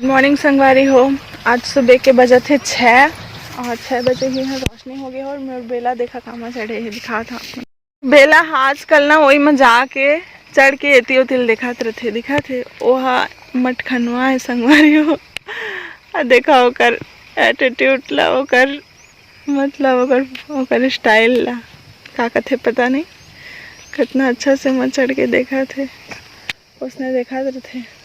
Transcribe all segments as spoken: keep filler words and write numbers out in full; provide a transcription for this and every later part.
Good morning संगवारी हो। आज सुबह के बजत हे छः और छः बजे ही यहाँ रोशनी हो गई और मोर बेला देखा कामा चढ़े हे, दिखात हँव। बेला ह आजकल ना वही में जाके चढ़ के एती ओती ल देखत रथे, दिखत हे। ओहा मटखनवा हे संगवारी हो। आ देखा ओकर attitude ला, ओकर मतलब ओकर, ओकर style ला का कथे पता नहीं, कितना अच्छा से ओमा चढ़ के देखत हे। ओसने देखत रथे।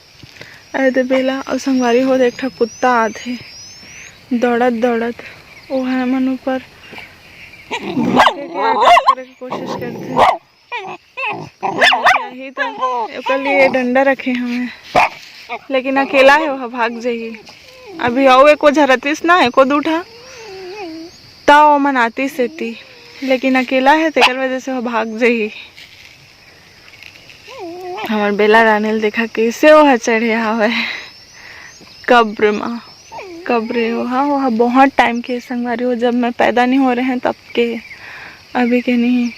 अरे दे बेला अउ संगवारी हो, एक ठा कुत्ता आथे दौड़त दौड़त, ओहा हमन ऊपर भागे के attack करे के कोशिश करथे। यही तो ओकर लिए डंडा रखे हवे, लेकिन अकेला हे, ओहा भाग जाही। अभी अउ एको झरतिस ना, एको दू ठा, त ओमन आतिस एती, लेकिन अकेला हे, तेकर वजह से ओहा भाग जाही। हमर बेला रानी ल देखा, कइसे ओहा चढ़े हवय कब्र म। कब्र हे ओहा, ओहा बहुत time के संगवारी हो, जब मैं पैदा नहीं हो रहे हैं तब के, अभी के नहीं।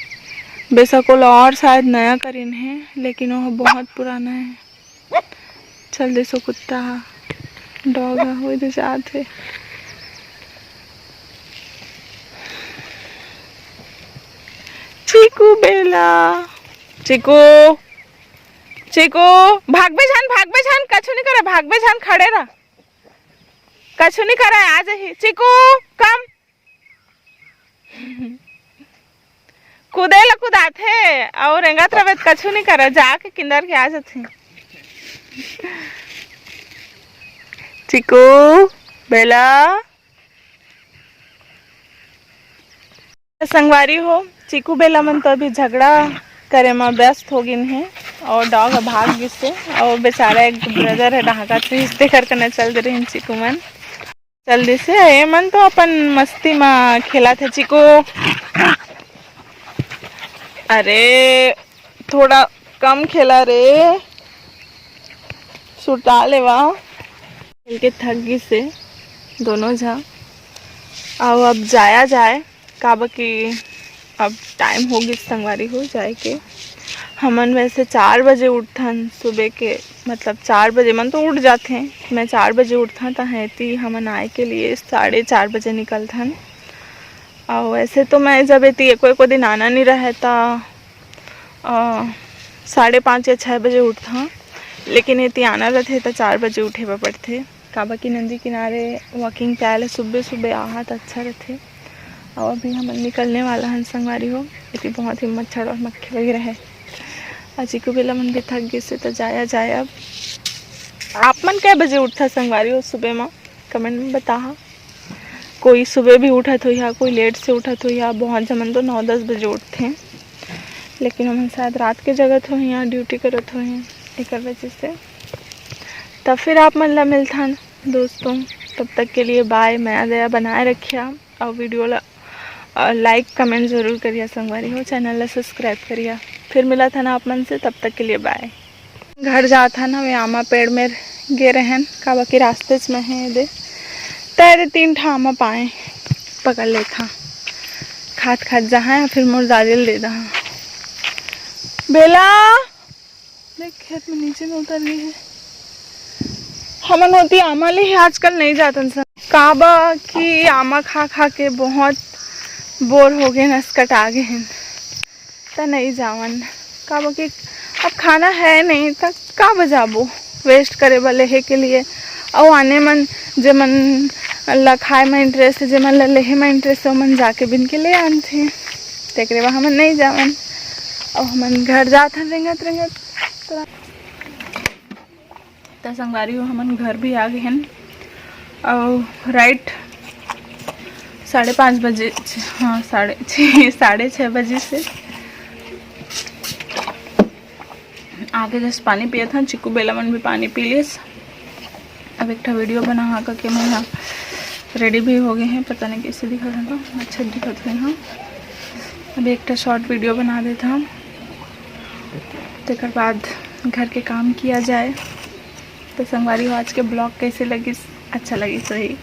बेशक ओला और शायद नया करिन हे, लेकिन ओहा बहुत पुराना हे। चल देसो कुत्ता हा, dog हा, ओदे जात हे। चीकू बेला, चीकू, चीकू, भागबे झन, भागबे झन, कछु नहीं करे, भागबे झन, खड़े रह, कछु नहीं करे, आ जाही। चीकू, come। कूदे ला कुदाथे अउ रेंगत रवे त कछु नहीं करे, जाके किंदर के आ जाथे। चीकू, बेला। संगवारी हो, चीकू बेला मन तो अभी झगड़ा करे म व्यस्त हो गिन हे अउ dog ह भाग गिस हे अउ बेचारा एक brother हे डहाका चीज तेकर कने चल दे रहिन चीकू मन। चल दिस हे, ए मन तो अपन मस्ती म खेलत हे। चीकू, अरे थोड़ा कम खेला रे, सुता लेवा। खेल के थक गिस हे दोनों झा, अउ अब जाया जाए, काबर कि अब time हो गिस संगवारी हो जाए के। हमन वैसे चार बजे उठथन सुबह के, मतलब चार बजे मन तो उठ जाथे। मैं चार बजे उठथन, त एती हमन आए के लिए साढ़े चार बजे निकलथन। अउ वैसे तो मैं जब एती एको एको दिन आना नहीं रहे, त अ, साढ़े पाँच या छः बजे उठथन, लेकिन एती आना रथे त चार बजे उठे बर पड़थे, काबर कि नदी किनारे walking टहले सुबह सुबह आहा त अच्छा रथे। अउ अभी हमन निकलने वाला हन संगवारी हो, एती बहुत ही मच्छर और मक्खी वगैरह है। अउ चीकू बेला मन भी थक गिस हे त जाया जाए अब। आप मन कै बजे उठथा संगवारी हो सुबह म? Comment में बताहा। कोई सुबह भी उठत होइहा, कोई late से उठत होइहा, बहुत झमन तो नौ दस बजे उठथे, लेकिन हमन शायद रात के जगत होइहा, duty करत होइहा, एकर वजह से। तब फिर आप मन ला मिलथन दोस्तों, तब तक के लिए bye, मया दया बनाए रखिया अउ video ला अ, like comment जरूर करिया संगवारी हो, channel ला subscribe करिया। फिर मिलत हन आप मन से, तब तक के लिए bye। घर जात हन, हवे आमा पेड़ मेर गे रहन, काबर कि रास्ते च में हे दे, तैरे तीन ठा आमा पाए, पकड़ लेथा, खात खात जहाँ फिर मोर दादी ल दे दहा। बेला देख, खेत में नीचे में उतर गई है। हमन होती आमा ले ही आजकल नहीं जातन सन, काबर कि आमा खा खा के बहुत bore हो गए, नस कटा गए हैं, त नहीं जावन। काबर कि अब खाना है नहीं, त का बजाबो waste करे बर लेहे के लिए। अउ आने मन, जे मन ला खाए में interest है, जे मन ला लेहे में interest है, ओमन जाके बिन के ले आनथे। तेकरे बर हमन नहीं जावन। अउ हमन घर जात हन रेंगत रेंगत। त संगवारी हो, हमन घर भी आ गए हन। अउ right साढ़े पाँच बजे, हाँ, साढ़े छः, साढ़े छः बजे से आके just पानी पियत हन। चिक्कू बेला मन भी पानी पी लिस। अब एक ठा video बना हा करके मैं यहाँ ready भी हो गए हैं। पता नहीं कैसे दिखत है, तो अच्छा दिखत है। हाँ, अब एक ठा short video बना देता हूँ, तेकर बाद घर के काम किया जाए। तो संगवारी हो, आज के vlog कैसे लगिस? अच्छा लगिस होही।